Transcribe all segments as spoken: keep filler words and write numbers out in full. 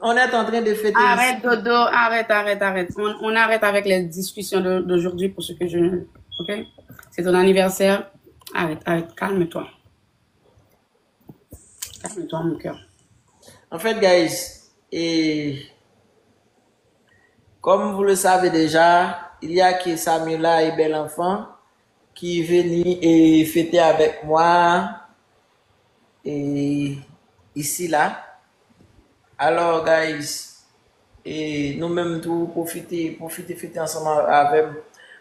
On est en train de fêter. Arrête, Dodo, arrête, arrête, arrête. On, on arrête avec les discussions de- d'aujourd'hui pour ce que je. Ok? C'est ton anniversaire. Arrête, arrête, calme-toi. Calme-toi, mon cœur. En fait, guys, et comme vous le savez déjà, il y a que Samila et Bel Enfant qui viennent et fêter avec moi et ici là. Alors, guys, e nou menm tou, pwofite, pwofite fete ansanm avè m.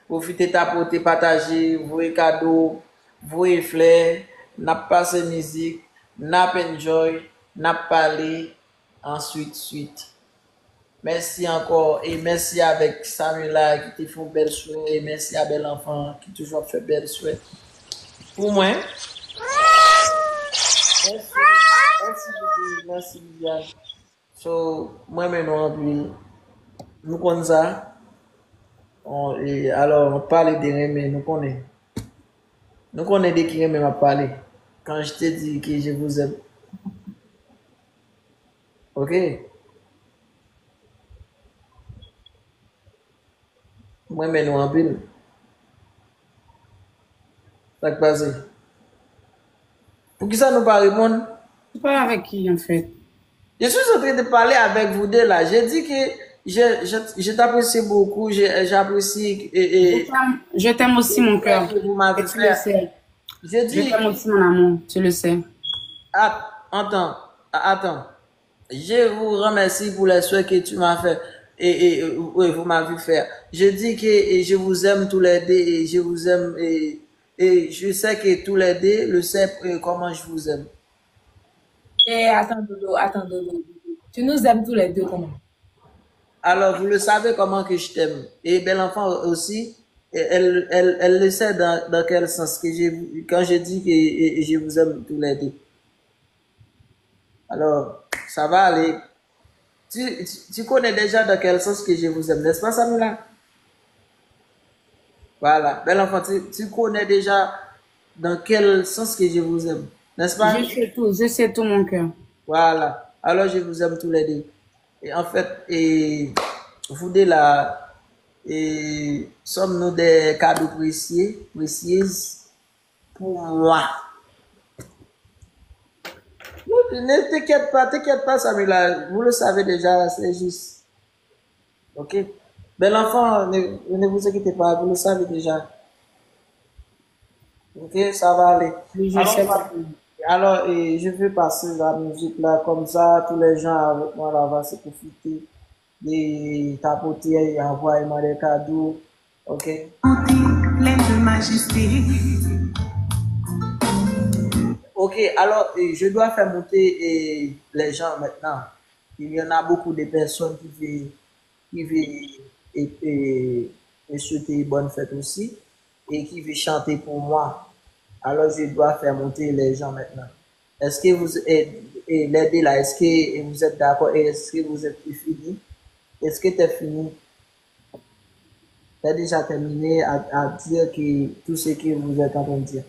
Pwofite tapote, pataje, voye kado, voye flè, n ap pase mizik, n ap enjoy, n ap pale, answit swit. Mèsi ankò, e mèsi avèk Samila ki te fè yon bèl swè, e mèsi a Bel Enfant ki toujou ap fè bèl swè pou mwen. Mèsi, mèsi, Bibi, mèsi, Viviane. So, mwen renmen nou anpil. Nou konn sa. On, e, alò, m ap pale de renmen, nou konnen. Nou konnen de ki renmen m ap pale. Quand je te dis que je vous aime. Ok? Mwen renmen nou anpil. Sa k pase? Poukisa nou pa reponn? Tu parles avec qui, en fait? Je suis en train de parler avec vous deux là. J'ai dit que je, je, je t'apprécie beaucoup. Je, j'apprécie et, et Je t'aime, je t'aime aussi, mon cœur. Que vous m'avez Et tu le fait. Sais. Je Je dis, t'aime aussi, mon amour. Tu le sais. Att- attends, attends. Je vous remercie pour les souhaits que tu m'as fait et, et, et vous m'avez fait. Je dis que et je vous aime tous les deux et je vous aime et, et je sais que tous les deux le savent et comment je vous aime. Eh, attends, Dodo, attends, Dodo. Tu nous aimes tous les deux comment? Alors, vous le savez comment que je t'aime. Et Bel Enfant aussi, et elle, elle, elle le sait dans, dans quel sens que je, quand je dis que et, et je vous aime tous les deux. Alors, ça va aller. Tu, tu, tu connais déjà dans quel sens que je vous aime, n'est-ce pas, Samila? Voilà. Bel Enfant, tu, tu connais déjà dans quel sens que je vous aime, n'est-ce pas? Je sais tout, je sais tout, mon cœur. Voilà. Alors, je vous aime tous les deux. Et en fait, et vous deux là, et sommes-nous des cadeaux précieux, précieuses pour moi? Ne t'inquiète pas, t'inquiète pas, Samila. Vous le savez déjà, c'est juste. Ok? Bel Enfant, ne, ne vous inquiétez pas, vous le savez déjà. Ok, ça va aller. Oui, je sais. Alors, on va- alors, et je vais passer la musique là, comme ça, tous les gens avec moi là vont se profiter de tapoter et envoyer moi des cadeaux. Ok? Pleine de majesté. Ok, alors, et je dois faire monter et les gens maintenant. Il y en a beaucoup de personnes qui veulent, qui veulent et, et, et souhaiter bonne fête aussi et qui veulent chanter pour moi. Alors, je dois faire monter les gens maintenant. Est-ce que vous, et, et les deux là, est-ce que vous êtes d'accord et est-ce que vous êtes fini? Est-ce que t'es fini? T'as déjà terminé à, à dire que tout ce que vous êtes en train de dire.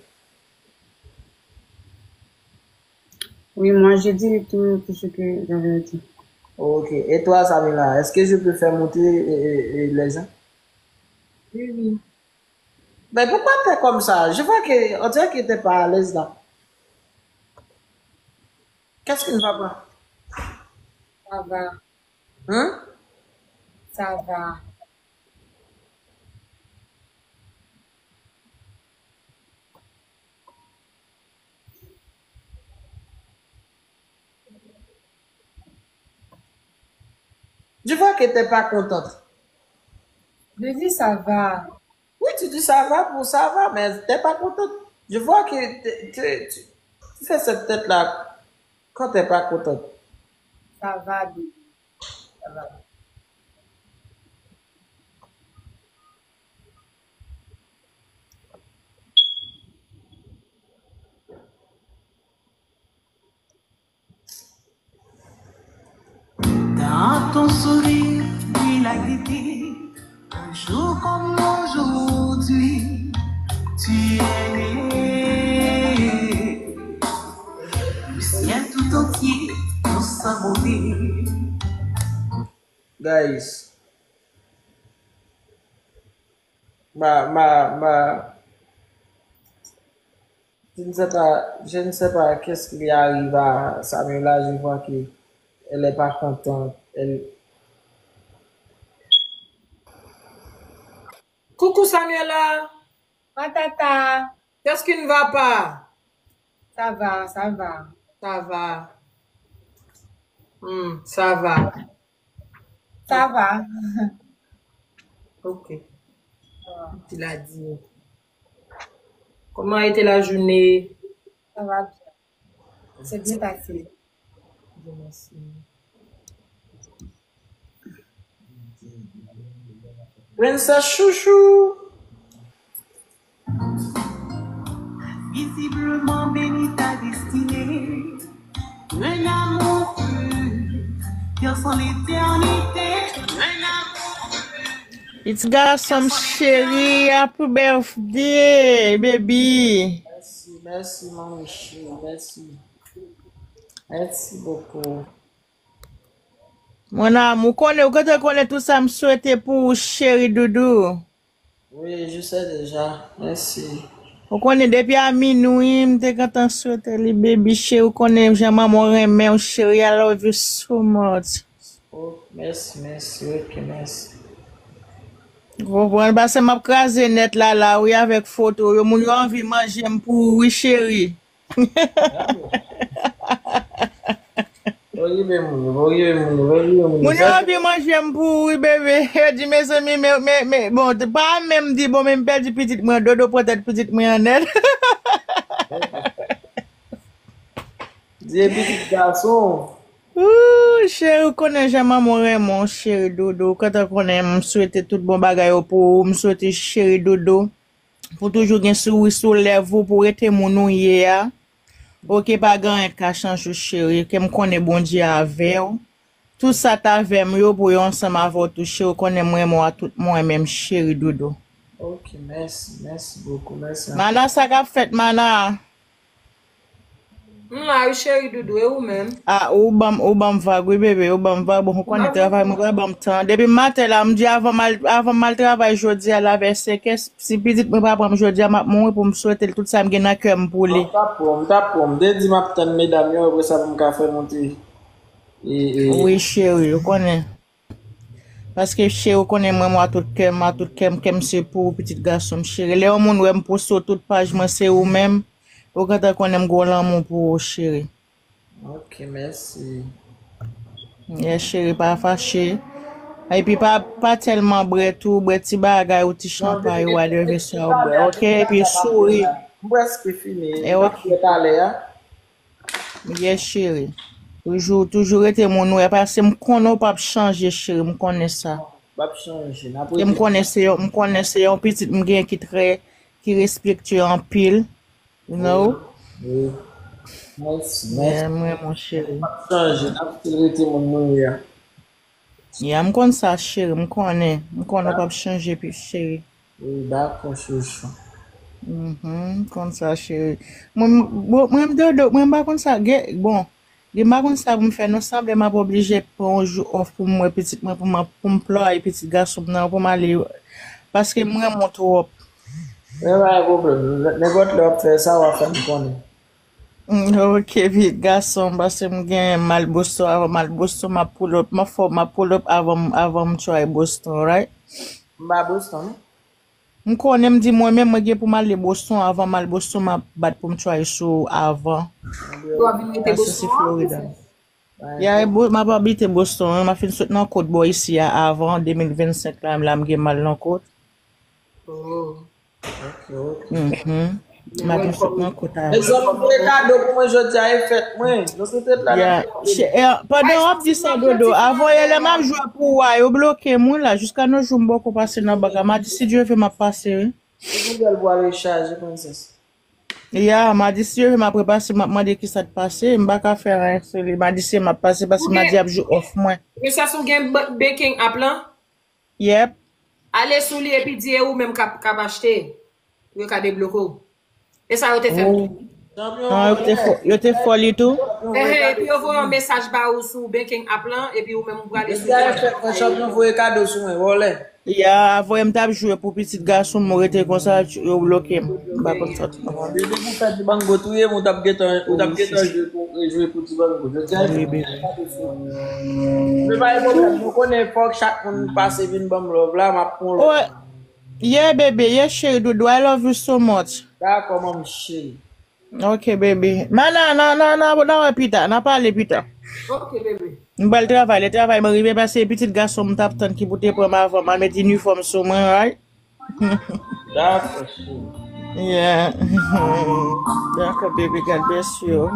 Oui, moi, j'ai dit tout, tout ce que j'avais à dire. Ok. Et toi, Samila, est-ce que je peux faire monter euh, euh, les gens? Oui, oui. Mais pourquoi t'es comme ça? Je vois que, on dirait que t'es pas à l'aise là. Qu'est-ce qui ne va pas? Ça va. Hein? Ça va. Je vois que t'es pas contente. Je dis ça va. Oui, tu dis ça va pour ça va, mais t'es pas contente. Je vois que t'es- t'es- tu, tu fais cette tête-là quand t'es pas contente. Ça va, bébé. Ça va. Dans ton sourire brille la gaieté. Un jour comme aujourd'hui, tu es né. Le ciel tout entier nous Guys, ma, ma, ma, je ne sais pas, je ne sais pas qu'est-ce qu'il arrive à Samuela, je vois que elle est pas contente. Elle... Coucou Samuela. Matata. Qu'est-ce qui ne va pas? Ça va, ça va. Ça va. Hmm, ça va. Ça va. Ok. Ti la di. Comment a été la journée? Ça va bien. C'est bien passé. Dieu merci. Princess Chouchou. Visiblement béni ta destinée. Un amour pur dure sans l'éternité. Un amour pur. It's got some cheri, happy birthday, baby. Merci, merci, mon cheri, merci. Merci beaucoup. Mon amour, ou konnen, ou gentan konnen tout sa m swete pou ou, cheri doudou. Oui, je sais déjà. Merci. Ou konnen, depi a minwi, m te gentan swete li, baby cheri. Ou konnen jan manman w renmen w, cheri. I love you so much. Oh, merci, merci. Ok, merci. Ou konprann? Paske m ap kraze nèt la, la, wi, avèk foto yo. Moun yo anvi manje m pou ou, wi, cheri. Okipe moun yo, okipe moun yo, okipe moun yo. Moun yo anvi manje m pou ou, wi, bebe. Yo di, mezanmi, men, men, men, bon, te pa menm di, bon, men m pèdi pitit mwen, dodo pran tèt pitit mwen an nèt. Di e pitit gason. Ooh, cheri, ou konnen jan manman w renmen w, cheri dodo. Ou gentan konnen, m swete tout bon bagay yo pou ou. M swete, cheri dodo, pou toujou gen souri sou lèv ou, pou rete moun ou ye a. Oke, pa gen anyen k ka chanje w, cheri. Ke m konnen Bondye avè w. Tout sa t avè m yo, pou yo ansanm avè w tou, cheri. Ou konnen m renmen w a tout mwen menm, cheri dodo. Ok, mèsi, mèsi bokou, mèsi anpil. Mana, sa k ap fèt, Mana? M la wi, cheri doudou, e ou menm? Ah, ou ban m, ou ban m vag, wi, bebe, ou ban m vag. Bon, ou konnen travay mwen pa ban m tan. Depi maten la, m di avan m al, avan m al travay jodi a, la vè senkè, si pitit mwen pa pran m jodi a, m ap mouri pou m swete l tout sa m gen nan kè m pou li. M t ap pran, m t ap pran. M te di m ap tann medam yo, apre sa pou m ka fè monte. E, e. Wi, cheri, ou konnen. Paske, cheri, ou konnen mwen, mwen a tout kè m, a tout kè m, kè m se pou ou, pitit gason m, cheri. Lè yon moun wè m poste w tout paj mwen, se ou menm. Ou gentan konnen m gwo lanmou pou ou, cheri. Ok, mèsi. Yeah, cheri, pa fache. Epi pa, pa tèlman bwè tou, bwè ti bagay ou ti chanpay ou whatever sa ou bwè, ok? Epi souri. M prèske fini. E m ap fè talè a. Yeah, cheri. Toujou, toujou rete moun ou ye, paske m konnen w p ap chanje, cheri, m konnen sa. W ap chanje, n ap rete. E m konnen se yon, m konnen se yon pitit m gen ki trè, ki respektye anpil. You know? Wi, wi. Mèsi, mèsi. Yeah, m renmen w, cheri. N ap chanje, n ap still rete moun nou ye a. Yeah, m konn sa, cheri, m konnen. M konnen w p ap chanje, pi, cheri. Wi, dakò, chouchou. Mhm, m konn sa, cheri. Mwen, m, bon, mwen, m dodo, mwen, m pa konn sa, gen, bon, gen, m pa konn sa pou m fè, non, sanble m ap oblije pran yon jou off pou m wè pitit mwen, pou m, pou m plore pitit gason m nan, pou m ale, paske m renmen w twòp. Men pa gen pwoblèm. Nenpòt lè w ap fè sa, w a fè m konnen. Mm, ok, pitit gason, paske m gen mal Boston, avan mal Boston, m ap pull up, m ap fò, m ap pull up avan, avan m try Boston, right? M pa Boston, non. M konnen, m di mwen menm, mwen gen pou m ale Boston, avan m al Boston, m ap bat pou m try sou avan. Ou ap vin rete Boston an? Florida. Ya, e Bo-, m ap abite Boston, wi. M ap fin sot nan kot bò isi a avan de mil vennsenk la, la m gen mal nan kot. Oh. Ok, ok. Mhm. M ap fin sot nan kot avan. Egzanp, ou te kado pou mwen jodi a, e fèt mwen. Nou se te la. Ya, eh, pandan w ap di sa, Dodo, avan yè lè m ap jwe pou ou a, yo bloke m, wi, la. Jiska nos jours, m poko pase nan bank la. M a di, si Dye vle, m ap pase, wi. Ou gen pou al rechaje, princess. Ya, m a di, si Dye vle, m ap repase, m ap mande kisa t pase, m pa ka fè anyen sou li. M a di, se m ap pase, paske m a di ap jou off mwen. Princess, ou gen ba-, banking app lan? Yep. Ale sou li epi di e ou menm k ap, k ap achte. Pou yo ka debloke w. E sa yo te fè m tou. Non, yo te fò, yo te fò li tou. Ehe, epi yo voye yon mesaj ba ou sou banking app lan, epi ou menm ou prale sou. Mesaj fèk mwen, chanpyon voye kado sou mwen, vòlè. Ya, avè m t ap jwe pou pitit gason m, ou rete konsa, yo bloke m. M pa konn sa. Depi pou fè ti bango touye m, ou t ap gentan, ou t ap gentan jwe pou, jwe pou ti bango. Jodi a, se pa yon pwoblèm. Nou konnen fòk chak moun pase vin ban m love la, m ap pran love. Yeah, baby, yeah, cheri doudou, I love you so much. Dakò, manmi cheri. Ok, baby. Mana, nan, nan, nan, nan wè pita, nan pale pita. Ok, baby. M pral travay, lè travay mwen rive, paske pitit gason m t ap tann ki pou te pran m avan m al met inifòm sou mwen, right? Dakò, cheri. Yeah. Dakò, baby, God bless you.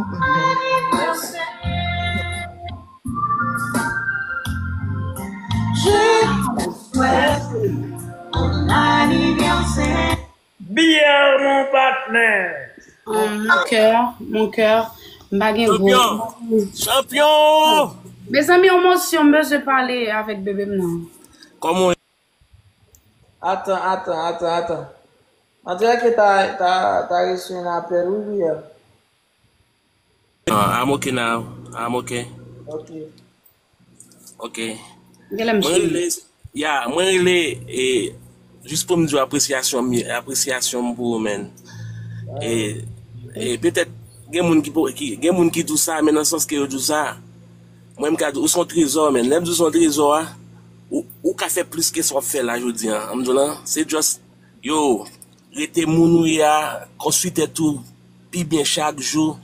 Bière, mon patnè. Um, mon cœur, mon cœur, m pa gen gwo. Chanpyon! Chanpyon! Mezanmi, yon mosyon, m bezwen pale avèk bebe m nan. Kòman w ye? Atan, atan, atan, atan. On dirait que t'as, t'as, t'as reçu un appel, oui, Bière. Ah, I'm okay now. I'm okay. Ok. Ok. Genlè m Mwen cheri. Rele, ya, mwen rele, e, jis pou m di w apresyasyon m, apresyasyon m pou ou, man. E, e petèt, gen moun ki, po- ki, gen moun ki di w sa, men nan sans ke yo di w sa, mwen m ka di w, ou se yon trezò, man. Lè m di w se yon trezò a, ou, ou ka fè plis ke sa w ap fè la jodi a. An m di w lan, se just, yo, rete moun ou ye a, konstwi tèt ou pi byen chak jou.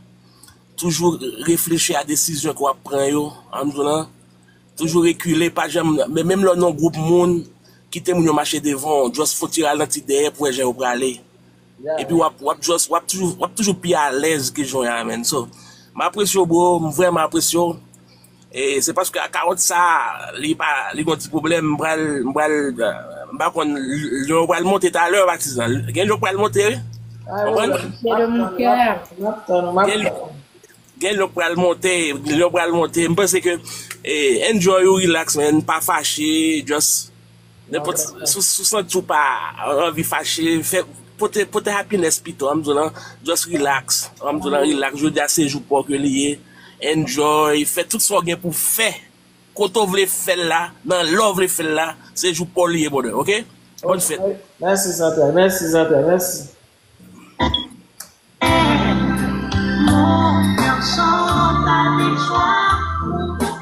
Toujou reflechi a desizyon ke w ap pran yo. An m di w lan, toujou rekile, pa janm, men menm lè w nan gwoup moun, kite moun yo mache devan w, just fon ti ralanti dèyè pou wè jan yo prale. Epi w ap, w ap just, w ap toujou, w ap toujou pi alèz ke jan w ye a, man. So, m apresye w, bro, m vrèman apresye w. E se paske akawont sa, li pa, li gon ti pwoblèm, m pral, m pral, m pa konn, lè w pral monte talè, patizan. Gen lè w pral monte, wi. Konprann? Gen lè, gen lè w pral monte, lè w pral monte. M panse ke, e, enjoy ou, relax, man. Pa fache, just Nenpòt, si, si w santi w pa anvi fache, fè, pote, pote happiness pito, an m di w lan, just relax, an m di w lan, relax, jodi a se jou pa w ke li ye, enjoy, fè tout sa w gen pou fè, kote w vle fè l la, nan lè w vle fè l la, se jou pa w li ye, brother, ok? Bòn fèt. Mèsi, Zantray, mèsi, Zantray, mèsi.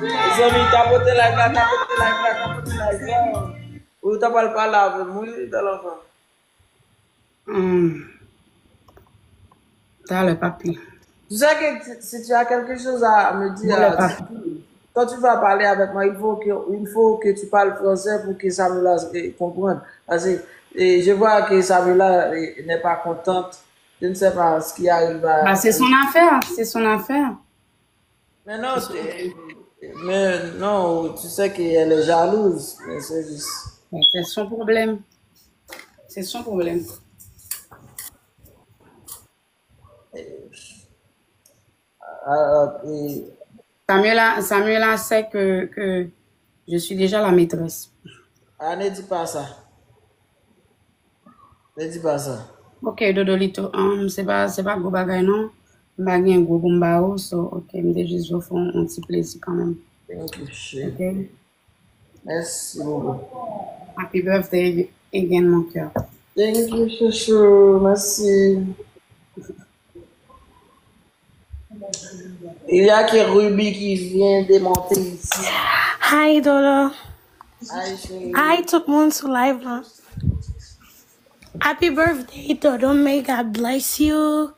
Mezanmi, tapote live la, tapote live la, tapote live la. Ou ta pral pale avè m, wi, Dalanfan. Hmm. Talè, papi. Tu sais que si tu as quelque chose à me dire, quand tu vas parler avec moi, il faut que, il faut que tu parles français pour que Samuela, eh, comprenne. Parce que, eh, je vois que Samuela, eh, n'est pas contente. Je ne sais pas ce qui arrive à... Bah, c'est son affaire, c'est son affaire. Mais non, c'est, mais non, tu sais qu'elle est jalouse, mais c'est juste. Bon, c'est son problème. C'est son problème. Ah, ah, et Samuela, Samuela sait que, que je suis déjà la maîtresse. Ah, ne dis pas ça. Ne dis pas ça. Ok, Dodolito, um, se pa, se pa gwo bagay non. M pa gen gwo pou m ba ou, so, ok, m te jis vle fè yon, yon ti plezi kanmenm. Thank you, cheri. Ok. Merci beaucoup. Happy birthday again, mon cœur. Thank you, chouchou. Merci. Il y a que Ruby qui vient de monter ici. Hi, Dodo. Hi, chérie. Hi, tout moun sou live lan. Happy birthday, Dodo. May God bless you.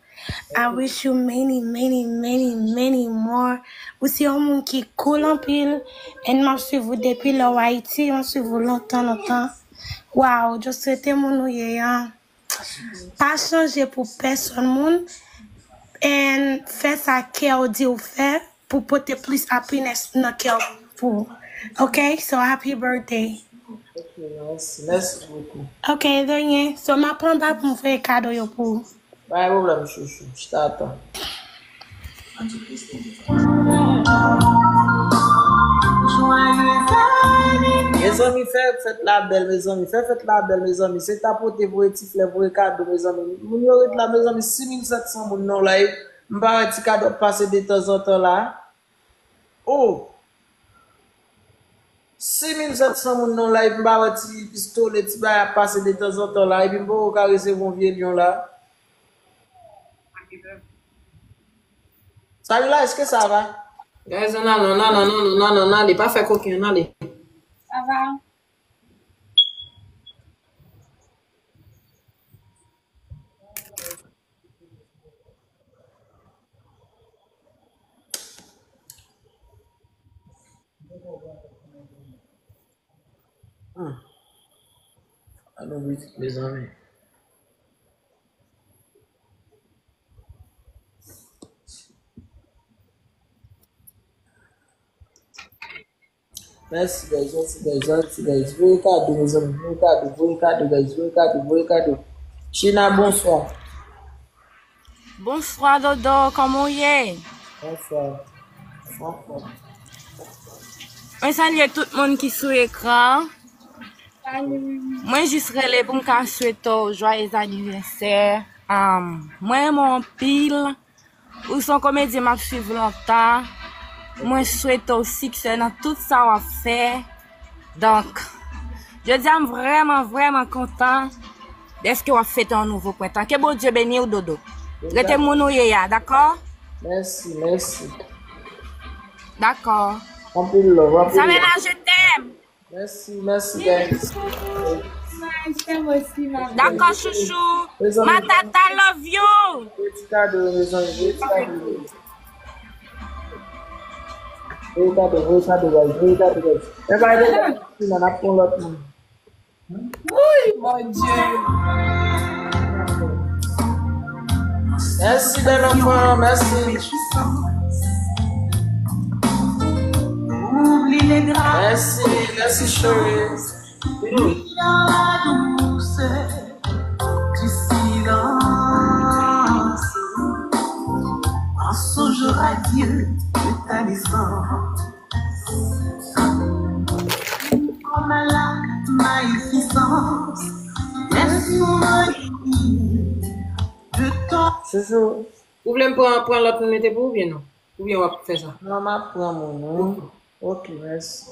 I wish you many, many, many, many more. Ou se yon moun ki cool anpil. And m ap swiv ou depi lè w Ayiti. M ap swiv ou lontan, lontan. Wow, just rete moun ou ye an. Pa chanje pou pèsonn moun. And fè sa kè w di w fè pou pote plis happiness nan kè w pou ou. Ok? So, happy birthday. Ok, mèsi. Mèsi bokou. Ok, de rien. So, m ap anba pou m voye kado yo pou ou. Pa gen pwoblèm, chouchou. Chita atan. Mezanmi, fè fèt la bèl, mezanmi. Fè fèt la bèl, mezanmi. Se tapote, voye ti flè, voye kado, mezanmi. Moun yo ret la, mezanmi. Sis mil sèt san moun nan live. M pa wè ti kado ap pase detanzantan la. Oh! Sis mil sèt san moun nan live, m pa wè ti pistole, ti bagay ap pase detanzantan la. Epi m poko ka resevwa yon vye lyon la. Samira, èske sa va? Guys, ann ale, ann ale, ann ale, ann ale, ann ale. Pa fè koken, ann ale. Sa va? Hmm. Ann ouvri, mezanmi. Mèsi, guys, mèsi, guys, mèsi, guys. Voye kado, mezanmi, voye kado, voye kado, guys, voye kado, voye kado. China, bonswa. Bonswa, Dodo, kòman w ye? Bonswa. Bonswa. Mwen salye tout moun ki sou ekran. Mwen jis rele pou m ka swete w joyeux anniversaire. Am, mwen renmen w anpil. Ou se yon komedyen m ap swiv lontan. Mwen swete w siksè nan tout sa w ap fè. Donk, jodi a m vrèman, vrèman kontan dèske w ap fete yon nouvo prentan. Ke Bondye beni w, Dodo. Rete moun ou ye a, dakò? Mèsi, mèsi. Dakò. Anpil love, anpil love. Samira, je t'aime. Mèsi, mèsi, guys. Dakò, chouchou. Mezanmi, Matata, love you. Voye ti kado, mezanmi, voye ti kado. Voye kado, voye kado, guys, voye kado, guys. E bay de nan ap pran lòt moun. Woy, Bondye. Mèsi, bèl anfan, mèsi. Mèsi, mèsi, cheri. Ni dans la douceur du silence, un songe radieux de ta naissance. Comme la magnificence des souvenirs de ton... Chouchou, ou vle m pran, pran lòt moun mete pou ou byen non? Oubyen w ap fè sa? Non, m ap pran moun, wi. Ok. Ok, mèsi.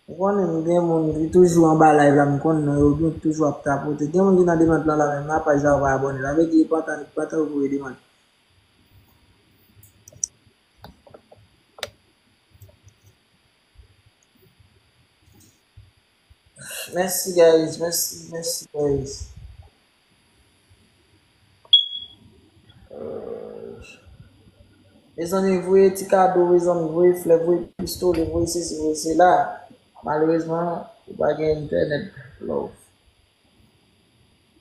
Ou konnen, m gen moun ki toujou anba live la, m konn non yo, oubyen ki toujou ap tapote. Gen moun ki nan demande lan la, men m pa ja pa abòne. Sa vle di, yo pa ta, pa ta voye demande. Mèsi, guys. Mèsi, mèsi, guys. Euh, mezanmi, voye ti kado, mezanmi, voye flè, voye pistole, voye sesi, voye sela. Malerezman, ou pa gen entènèt, love.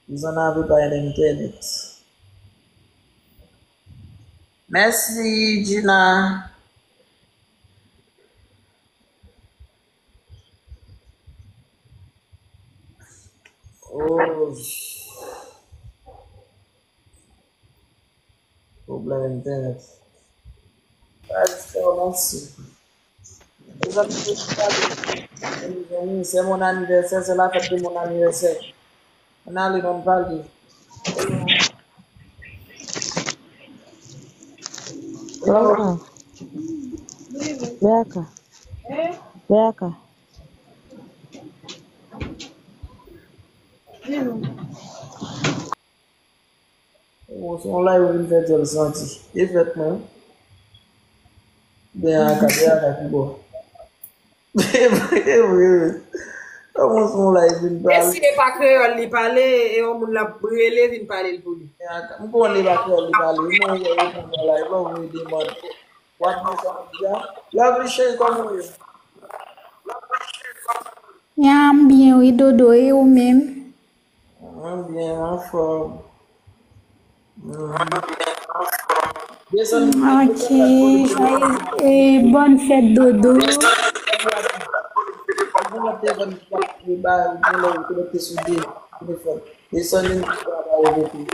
Vous en avez pas internet. Mèsi, Gina. Oh. Pwoblèm entènèt. Mèsi. Mezanmi, mezanmi, c'est mon anniversaire, c'est la fête de mon anniversaire. Ann ale, ann pale. Laura. Beaka. Beaka. Bon, se yon live ou vin fè dyòl santi. E fèt mwen. Ben, a ka, ben, a ka ki bò. E vre, e vre. Kòman se yon live vin pale? E si e pa kreyòl li pale, e yon moun l ap rele vin pale l pou li. Ben, a ka, m konnen e pa kreyòl li pale. Mwen, mwen, mwen, mwen, live la, ou vin demande. W ap di sa w di a. Love li cheri, kòman ou ye? Ya, m byen wi, Dodo, e ou menm? Mwen byen, anfòm. Mhm. Ok, joyeux, e bonne fête, Dodo. Desann li travay pou ou.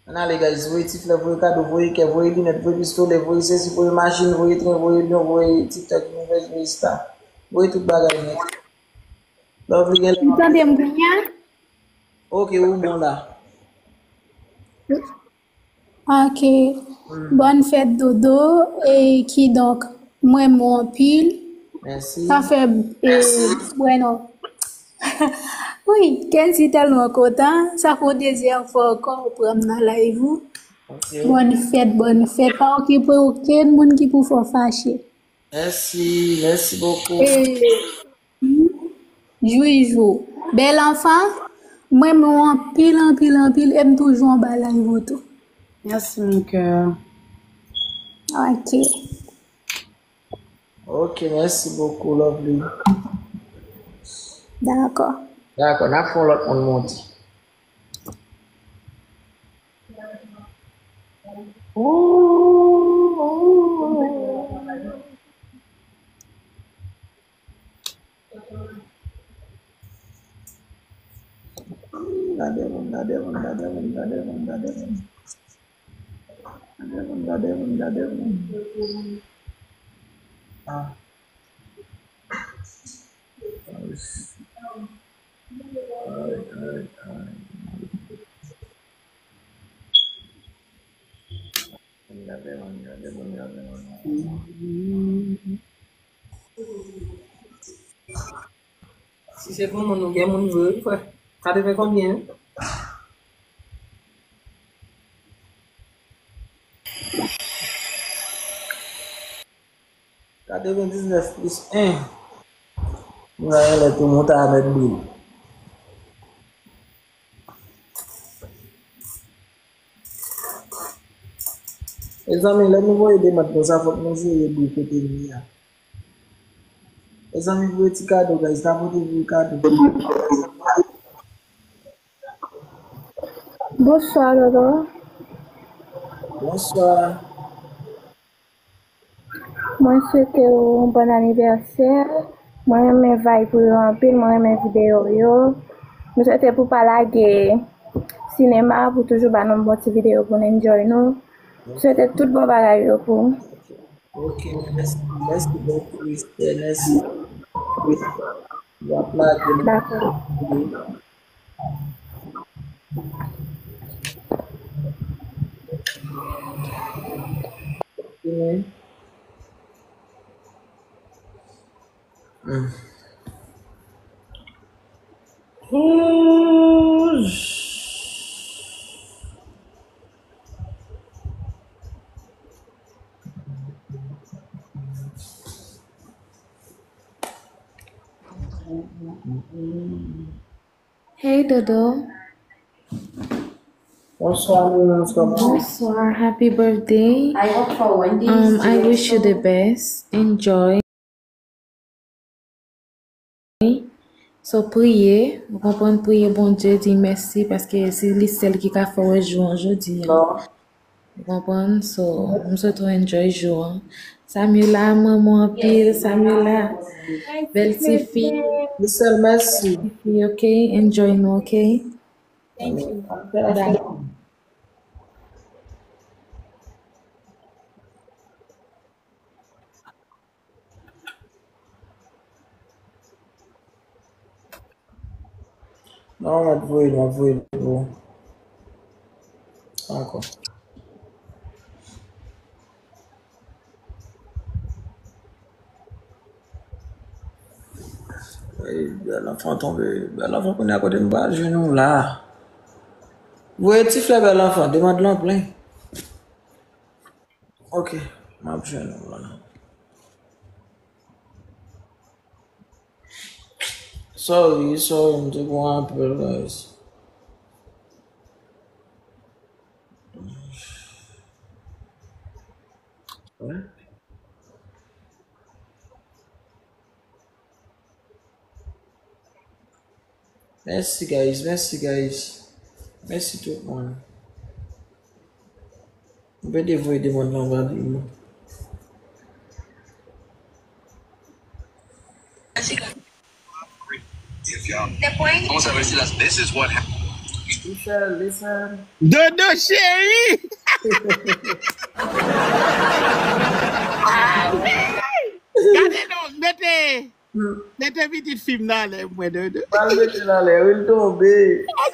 Ann ale, guys. Voye ti flè, voye kado, voye kè, voye linèt, voye pistolè, voye sesi, voye machin, voye tren, voye avyon, voye TikTok, voye Insta. Voye tout bagay nèt. Lovely gen lè. Ou tande m kounye a? Ok, ou bon la. Ok. Bòn fèt, Dodo. E kidonk, mwen renmen w anpil. Mèsi. Sa fè, e, mèsi. Bueno. Wi, Kenzie tèlman kontan. Sa fè yon dezyèm fwa ankò ou pran m nan live ou. Ok. Bòn fèt, bòn fèt. Pa okipe okenn moun ki pou fè w fache. Mèsi, mèsi bokou. E, Jwi jou. Bèl anfan, mwen renmen w anpil, anpil, anpil, e m toujou anba live ou tou. Merci, mon cœur. Ok. Ok, mèsi bokou, Lovely. Dakò. Dakò, n ap fè yon lòt moun monte. Gade moun, gade moun, gade moun, gade moun, gade moun. Gade moun, gade moun, gade moun. Ah. Ay, ay, ay. Gade moun, gade moun, gade moun. Si se pou moun, nou gen moun vre, wi, frè. Katreven konbyen? Katrevendiznèf plis en. Mwen gen lè tou monte a mèt bri. Mezanmi, lè nou voye demann konsa, fòk nou jere bri kote n ye a. Mezanmi, voye ti kado, guys, n a pote vre kado. Bonswa, Dodo. Bonswa. Mwen swete w yon bòn anivèsè. Mwen renmen vibe ou yo anpil, mwen renmen videyo w yo. Mwen swete pou pa lage sinema, pou toujou ba nou bon ti videyo pou n enjoy nou. Mwen swete tout bon bagay yo pou ou. Ok, mèsi, mèsi bokou, Esther, mèsi. W ap lage m. Dakò. Hey, Dodo. Bonsoir, Nina, kòman? Bonsoir, happy birthday. I work for Wendy's. Um, I wish you the best. Enjoy. So, priye, ou konprann, priye Bondye, di mèsi, paske se li sèl ki ka fè w wè jou an jodi a. Ou konprann? So, m swete w enjoy jou an. Samila, m renmen w anpil, Samila. Bèl tifi. Michel, mèsi. Tifi, ok? Enjoy nou, ok? Thank you. Bye. Non, m ap voye l, m ap voye l pou ou. Dakò. Ey, bèl anfan tonbe. Bèl anfan kounye a kote m pral jwenn ou la. Voye ti flè bèl anfan, demann lan plen. Ok, m ap jwenn ou la. Sorry, sorry, m te pran apèl, guys. Mèsi, guys. Mèsi, guys. Mèsi tout moun. Mwen te voye demann lan ba nou. Kòman sa, mèsi la? This is what happened. Listen, listen. Dodo cheri. Gade non, mete, mete pitit fi m nan anlè mwen, Dodo. Pral mete l anlè, wi, l tonbe.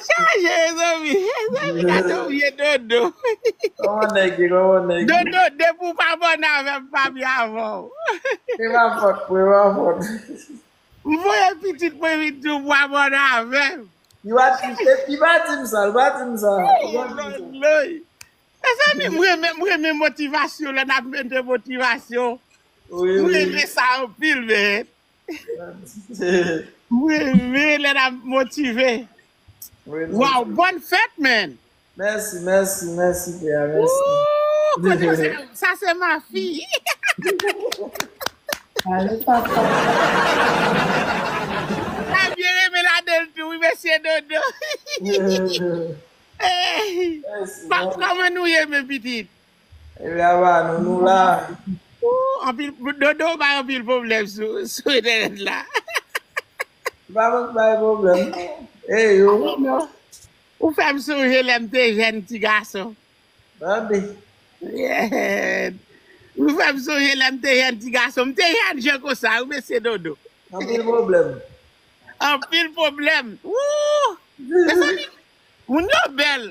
Chaje, mezanmi, mezanmi, gade w ye, Dodo. Kòman nèg ye, kòman nèg ye? Dodo, depi w pa bòn avè m, m pa byen avè w. Se pa fòt mwen, se pa fòt. M voye pitit mwen vin di w pou abòne avè m. Li pa di, li pa di m sa, li pa di m sa. Li pa di m sa. Mezanmi, m renmen, m renmen motivasyon, lè n ap mete motivasyon. Wi, wi. M renmen sa anpil, men. M renmen lè n ap motive. Wi, wi. Waw, bòn fèt, man. Mèsi, mèsi, mèsi, frè, mèsi. Ooh, kote sa, sa se ma fi. Ale papa. Sa byen renmen ladan l tou, wi, mesye Dodo. Eh, mèsi, kò-, mèsi. Kòman nou ye, men pitit? Ebyen, aba, nou, nou la. Ooh, anpil, Dodo bay anpil pwoblèm sou, sou entènèt la. Li pa mank bay pwoblèm. Ey, yo. Ou fè m sonje lè m te jèn ti gason. Tande. Yeah. Ou fè m sonje lè m te jèn ti gason. M te jèn jan konsa, wi, mesye Dodo. Anpil pwoblèm. Anpil pwoblèm. Woo! Mezanmi, moun yo bèl.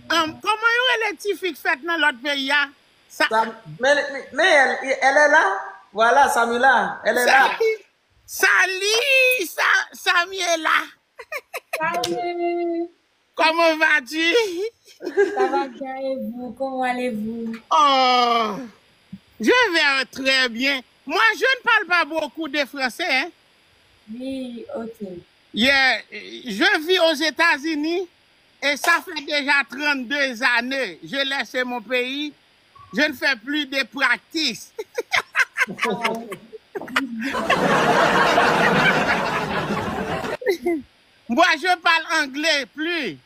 Ann, kòman yo rele tifi k fèt nan lòt peyi a? Sa- Sam-, men, men, men elle, elle est là. Voilà, Samila, elle est là. Sali, Sali, Sa-, Samiela. Salut. Comment vas-tu? Ça va bien et vous? Comment allez-vous? Oh, je vais très bien. Moi, je ne parle pas beaucoup de français, hein. Oui, ok. Yeah, je vis aux États-Unis et ça fait déjà trente-deux années. J'ai laissé mon pays. Je ne fais plus de practice. Moi, je parle anglais plus.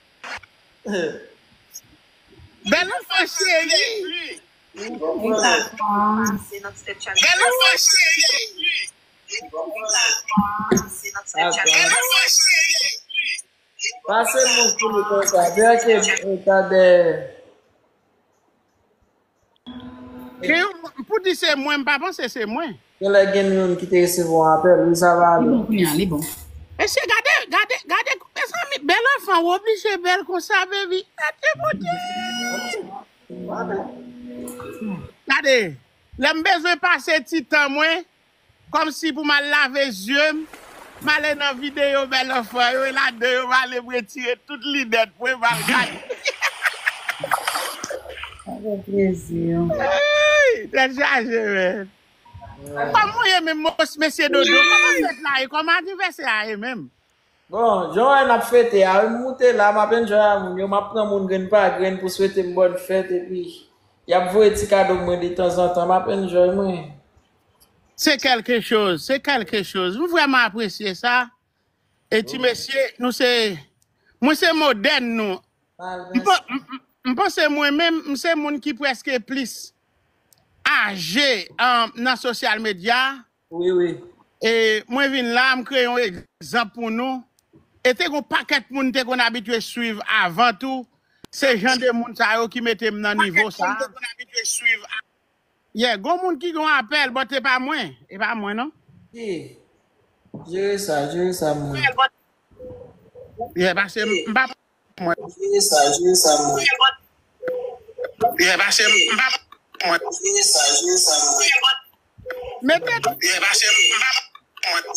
Bèl anfan cheri. Bèl anfan cheri. Bèl anfan cheri. Pase moun pou nou konsa. Dèyè ke, e, ta dèyè. Gen yon, pou di se mwen, m pa panse se mwen. Genlè gen youn ki te resevwa yon apèl, wi, sa va ale. Li bon kounye a, li bon. Mesye, gade, gade, gade, mezanmi, bèl anfan, w oblije bèl konsa, baby. Gade, Bondye. Gade, lè m bezwen pase ti tan mwen, kòmsi pou m al lave zye m, m ale nan videyo bèl anfan yo, e ladan yo m ale m retire tout linèt mwen, m al gade. Sa fè plezi, wi. Ey, tèt chaje, men. Kòman w ye menm, mos-, mesye Dodo? Kòman fèt la ye? Kòman anivèsè a ye menm? Bon, jan w wè n ap fete a, wi, m moute la, m ap enjoy a moun yo, m ap pran moun grenn pa grenn pou swete m bòn fèt, epi y ap voye ti kado mwen detanzantan, m ap enjoy mwen. Se kèlke choz, se kèlke choz. M vrèman apresye sa. E ti mesye, nou se, mwen se modèn nou. M pa-, m, m, m panse mwen menm, m se moun ki prèske plis aje, um, nan sosyal medya. Wi, wi. E mwen vin la, m kreye yon egzanp pou nou. E te gon pakèt moun te konn abitye swiv avan tou. Se jan de moun sa yo ki mete m nan nivo sa. Yeah, gon moun ki gon apèl, but e pa mwen. E pa mwen, non. Ki? Jere sa, jere sa, mwen. Yeah, pase m, m pa mwen. Jere sa, jere sa, mwen. Yeah, pase m, m pa mwen. Jere sa, jere sa, mwen. Mete. Yeah, pase m, m pa mwen.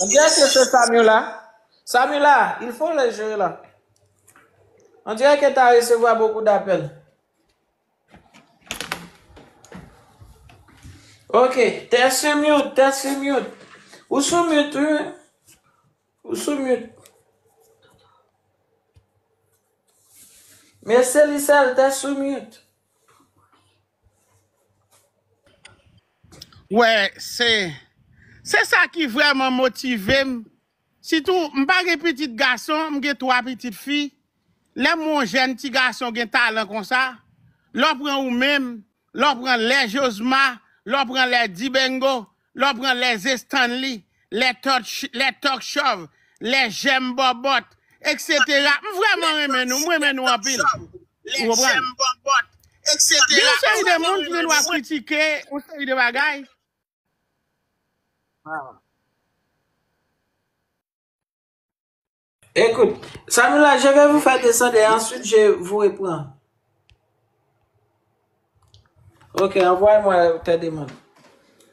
On dirait que c'est Samuela. Samuela, il faut les gérer là. On dirait que tu as recevoir beaucoup d'appels. Ok, test sou mute, test sou mute. Ou sou mute, wi. Ou sou mute. Mesye Lisèl, test sou mute. Wè, se, se sa ki vrèman motive m. Sitou, m pa gen pitit gason, m gen twa pitit fi. Lè m wè yon jèn ti gason gen talan konsa, lè w pran ou menm, lè w pran lè Josma, lè w pran lè Dibengo, lè w pran lè Stanley, lè Tòch-, lè Tòk Chòv, lè Jèm Bòbòt, etsetera. M vrèman renmen nou, m renmen nou anpil. Ou konprann? Gen yon seri de moun ki gen dwa kritike yon seri de bagay. Écoute, Samila, je vais vous faire descendre et ensuite je vous reprends. Ok, envoyez-moi tes demandes.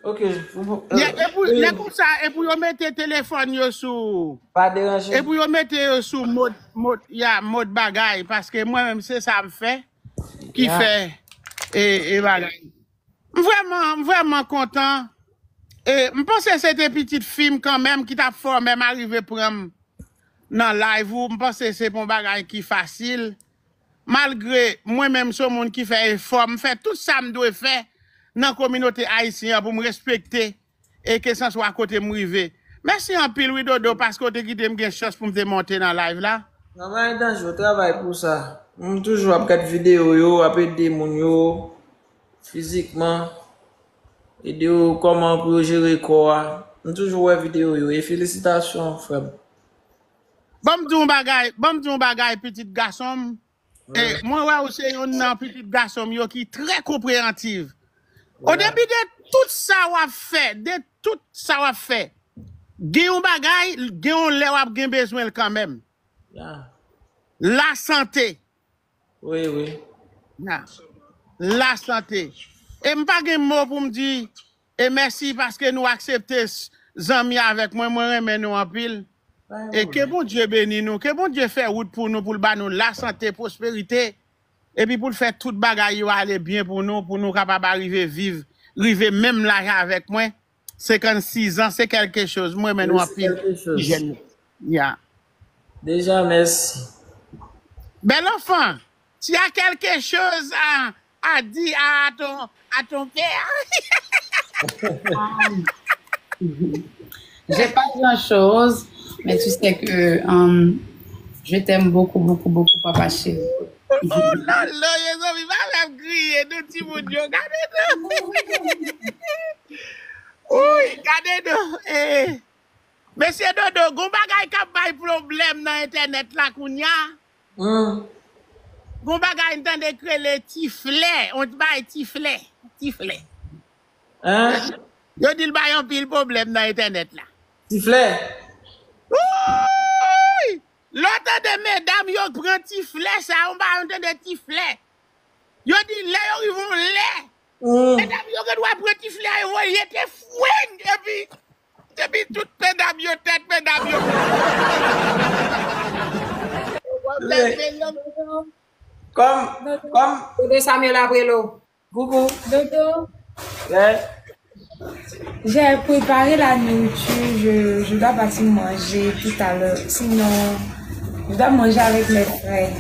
Ok, vous, euh, Lè, e pou, lè konsa, e pou yo mete telefòn yo sou. Pas déranger. E pou yo mete yo sou mod, mod, ya, mod bagay, paske mwen menm se sa m fè, ki Ya. fè e, e bagay. M vrèman, m vrèman kontan. E m panse se te pitit fi m kanmenm ki t ap fè w menm arive pran m nan live ou. M panse se pa yon bagay ki fasil. Malgre mwen menm se yon moun ki fè efò, m fè tout sa m dwe fè nan kominote ayisyen an pou m respekte e ke sanswa kote m rive. Mèsi anpil wi Dodo paske w te kite m gen chans pou m te monte nan live la. Travay danje, w travay pou sa. M toujou ap gad videyo yo, ap ede moun yo fizikman, ede yo kòman pou yo jere kò a. M toujou wè videyo yo e felisitasyon frè m. Ban m di yon bagay, ban m di yon bagay pitit gason m. E, mwen wè ou se youn nan pitit gason m yo ki trè konpreyantiv. O debi de tout sa w ap fè, de tout sa w ap fè, gen yon bagay, gen yon lè w ap gen bezwen l kanmenm. Ya. Lasante. Wi, wi. Ya. Lasante. E m pa gen mo pou m di e mèsi paske nou aksepte s- zanmi avèk mwen. Mwen renmen nou anpil. E ke Bondye beni nou. Ke Bondye fè wout pou nou, pou l ba nou lasante, pwosperite. Epi pou l fè tout bagay yo ale byen pou nou, pou nou kapab arive viv, rive menm laj avèk mwen. Senkannsis an, se kèlke choz. Mwen renmen nou Wi, se anpil. kèlke choz. Jèn. Ya. Deja, mèsi. Bel enfant, tu as quelque chose à, à dire à ton, à ton père? J'ai pas grand-chose, mais tu sais que euh, je t'aime beaucoup, beaucoup, beaucoup, papa chéri. Oh là là, mezanmi, pa fè m kriye, nou timoun yo, gade nou. Wi, gade nou. Eh. Mesye Dodo, gon bagay k ap bay pwoblèm nan entènèt la kounya. Hmm. Gon bagay m tande k rele tiflè, on bay tiflè, tiflè. Hein? Yo di l bay anpil pwoblèm nan entènèt la. Tiflè. Wouy! Lè w tande medam yo pran tiflè sa, yon bagay yo tande tiflè. Yo di lè yo rive yon lè, Hmm. medam yo gen dwa pran tiflè a, yo voye te fweng, epi, epi tout medam yo tèt, medam yo. Kòm, kòm, Dodo Samuel Aprelo. Coucou. Dodo, Hein? j'ai préparé la nourriture. Je, je dois partir manger tout à l'heure. Sinon, je dois manger avec mes frères.